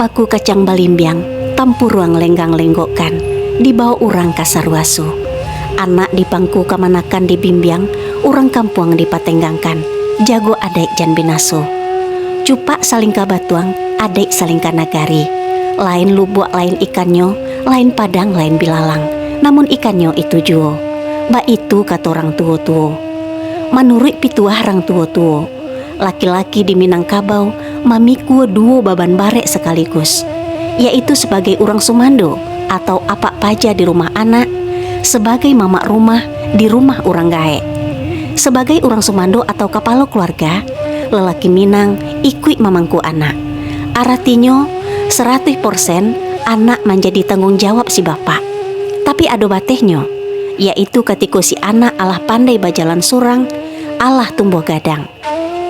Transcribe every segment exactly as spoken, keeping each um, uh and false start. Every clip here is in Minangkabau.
Aku kacang balimbiang, tampuruang lenggang-lenggokkan, dibaok urang ka saruaso. Anak dipangku kamanakan dibimbiang, urang kampuang dipatenggangkan, jago adaik jan binaso. Cupak salingka batuang, adaik salingka nagari. Lain lubuak lain ikannyo, lain padang lain bilalang, namun ikannyo itu juo. Baitu kato rang tuo-tuo. Manuruik pituah rang tuo-tuo, laki-laki di Minangkabau mamikua duo baban barek sakaligus, yaitu sabagai urang sumando atau apak paja di rumah anak, sabagai mamak rumah di rumah urang gaek. Sabagai urang sumando atau kapalo kaluarga, lalaki Minang ikuik mamangku anak. Aratinyo, saratuih porsen anak manjadi tangguang jawab si bapak. Tapi ado batehnyo, yaitu katiko si anak alah pandai bajalan surang, alah tumbuah gadang.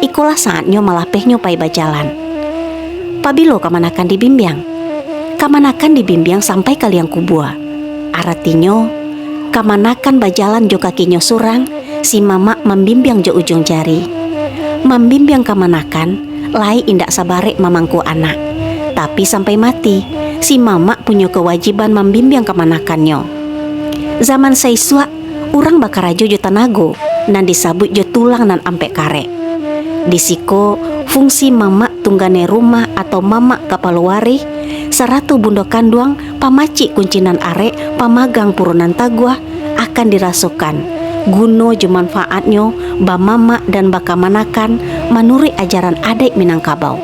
Ikolah saatnyo malapehnyo pai bajalan. Pabilo kamanakan dibimbiang? Kamanakan dibimbiang sampai ka liang kubua. Aratinyo, kamanakan bajalan jo kakinyo surang, si mamak mambimbiang jo ujuang jari. Mambimbiang kamanakan, lai indak sabarek mamangku anak. Tapi sampai mati, si mamak punyo kawajiban mambimbiang kamanakannyo. Zaman saisuak, urang bakarajo jo tanago, nan disabuik jo tulang nan ampek karek. Di siko, fungsi mamak tunggane rumah atau mamak kapalo warih, sarato bundo kanduang, pamacik kunci nan arek, pamagang puro nan taguah, akan dirasokan, guno jo manfaatnyo bamamak dan bakamanakan manuruik ajaran adaik Minangkabau.